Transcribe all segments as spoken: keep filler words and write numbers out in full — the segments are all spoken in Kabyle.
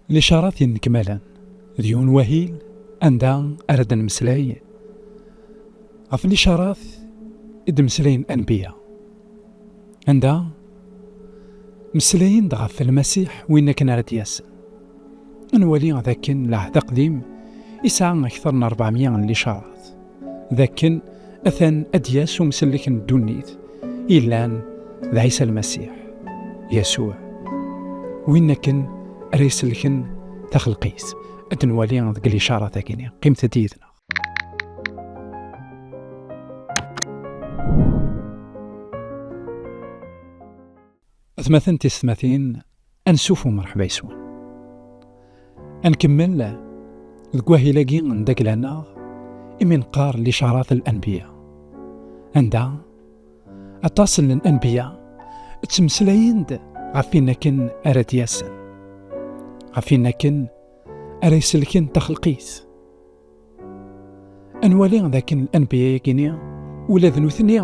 Licarat yennekmalen d yiwen wahil anda ara d-nemmeslay ɣef licarat i d-mmeslayen anbiya, anda mmeslayen-d ɣef Lmasiḥ win akken ara d-yasen. Ad nwali d akken Lɛehd Aqdim yesɛa akteṛ n ṛebɛemya n licarat, d akken atan ad d-yas umsellek n ddunit yellan d Ɛisa Lmasiḥ, Yasuɛ, win akken ara isellken taxelqit. Ad nwali deg licarat-agi-nni. Qqimet-d yid-neɣ. Atmaten tisetmatin, ansuf umṛeḥba yes-wen. Ad nkemmel deg wahil-agi n dagla-nneɣ imi neqqar licarat n lanbiya, anda aṭas n lanbiya ttmeslayen-d ɣef win akken ara d-yasen, ɣef win akken ara iselken taxelqit. Ad nwali d akken lanbiya-agi-nni ula d nutni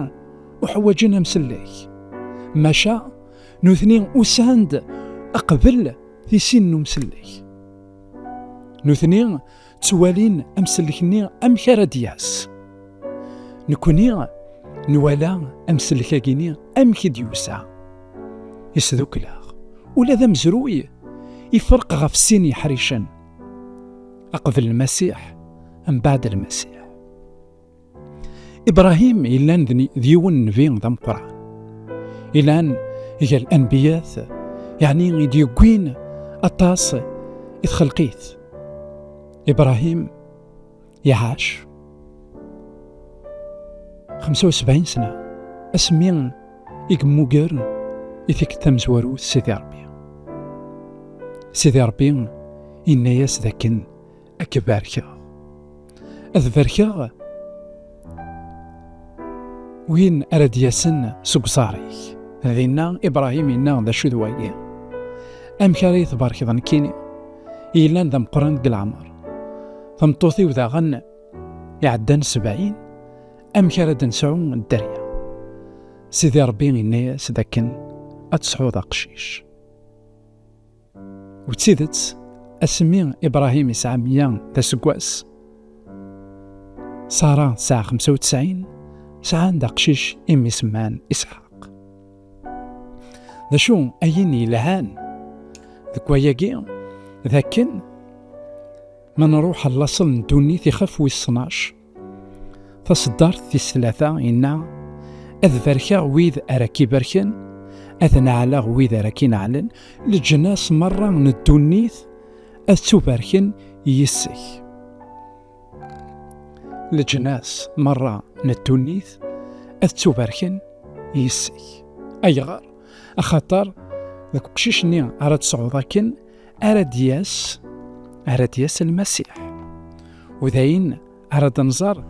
uḥwaǧen amsellek, maca nutni usan-d aqbel tisin n umsellek. Nutni ttwalin amsellek-nni amek ara d-yas. Nekni nwala amsellek-agi-nni amek i d-yusa. Isdukkel-aɣ. Ula d amezruy ifreq ɣef sin yeḥricen, aqbel Lmasiḥ, mbeɛd Lmasiḥ. Ibrahim yellan d ni-, d yiwen nnbi d ameqqran. Ilan gar lanbiyat, yeɛni i d-yewwin aṭas i txelqit. Ibrahim iɛac xemsa u sebɛin sna asmi i yemmuger i tikkelt tamezwarut Sidi Ṛebbi. Sidi Ṛebbi yenna-yas d akken ad k-barkeɣ. Ad barkeɣ win ara d-yasen seg uẓar-ik. Dinna Ibrahim yenna d acu d wagi? Amek ara yi-tbarkeḍ nekkini yellan d ameqqran deg leɛmer? Tameṭṭut-iw daɣen iɛeddan sebɛin, amek ara d-nesɛu dderya? Sidi Ṛebbi yenna-yas d akken ad tesɛuḍ aqcic. U d tidet, asmi Ibrahim yesɛa meyya d aseggas, Ṣara tesɛa xemsa u tesɛin, sɛan-d aqcic imi semman Isḥaq. D acu ayen yelhan deg wayagi? D akken ma nruḥ ɣer laṣel n ddunit, ixef wis tnac, taṣeddart tis tlata, yenna: "Ad barkeɣ wid ara k-ibarken, ad neɛleɣ wid ara k-ineɛlen, leǧnas merra n ddunit ad ttubarken yis-k." Leǧnas merra n ddunit ad ttubarken yis-k. Ayɣer? Axaṭer deg uqcic-nni ara d-tesɛuḍ akken ara d-yas, ara d-yas Lmasiḥ. U d ayen ara d-nẓer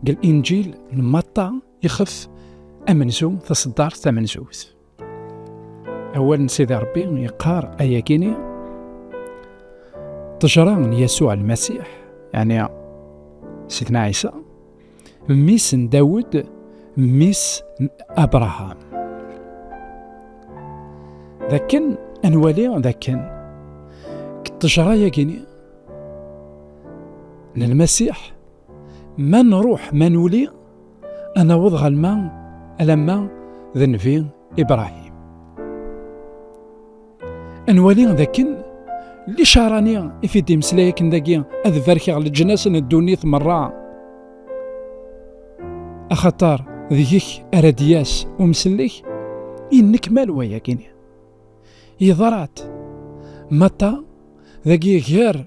deg Linǧil n Matta, ixef amenzu, taṣeddart tamenzut. Awal n Sidi Ṛebbi yeqqar ayagini: ṭṭejra n Yasuɛ Lmasiḥ, yeɛni Sidna Ɛisa, mmi-s n Dawed, mmi-s n Abṛaham. D akken ad nwali d akken deg ṭṭejra-yagini n Lmasiḥ, ma nruḥ, ma nuli, ad naweḍ ɣer lma, alamma d nnbi Ibrahim. Ad nwali d akken licara-nni i fi d-imeslay akken dagi: "Ad barkeɣ leǧnas n ddunit merra, axaṭer deg-k ara d-yas umsellek", yennekmal wayagini. Yeḍra-d Matta dagi gar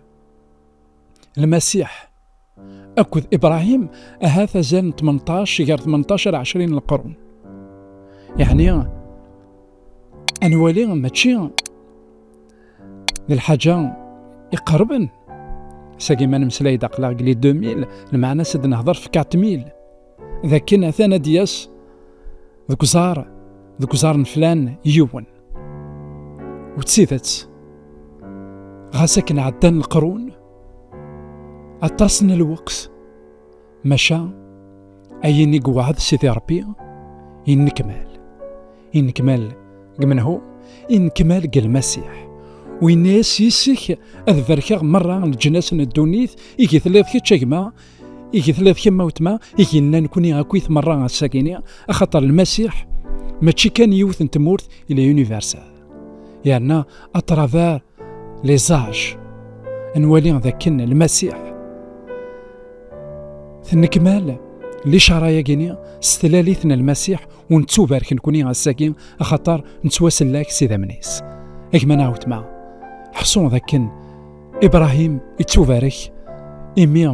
Lmasiḥ akked Ibrahim, ahat azal n tmenṭac, gar tmenṭac ar ɛecrin n leqrun. Yeɛni, ad nwali mačči d lḥaǧa iqerben. Sagi ma nemmeslay-d aql-aɣ deg les deux mille, lmeɛna-s ad nehder f quatre mille. D akken atan ad d-yas deg uẓar, deg uẓar n flan yiwen. U d tidet, ɣas akken ɛeddan leqrun, aṭas n lweqt, maca ayen i yewɛed Sidi Ṛebbi yennekmal. Yennekmal deg menhu? Yennekmal deg Lmasiḥ. U yenna-yas: "Yis-k ad berkeɣ merra leǧnas n ddunit, igi telliḍ kečč a gma, igi telliḍ kemm a wetma, igi nella nekni akkit merra ass-agi-ni, axaṭer Lmasiḥ mačči kan yiwet n tmurt, il est universel." Yerna à travers les âges, ad nwali dakken Lmasiḥ, tennekmal licara-yagi-ni s tlalit n Lmasiḥ, u nettubarek nekni ass-agi, axaṭer nettwasellek s idammen-is. A gma neɣ a wetma, ḥṣu dakken Ibrahim ittubarek imi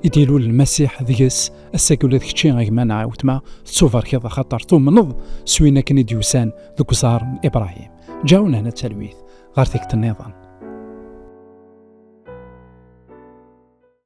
i d-ilul Lmasiḥ deg-s. Ass-agi ula d kečči a gma neɣ a wetma tettubarkeḍ, axaṭer tumneḍ s win akken i d-yusan deg uẓar n Ibrahim. Ǧaw nehna talwit ɣer tikkelt nniḍen.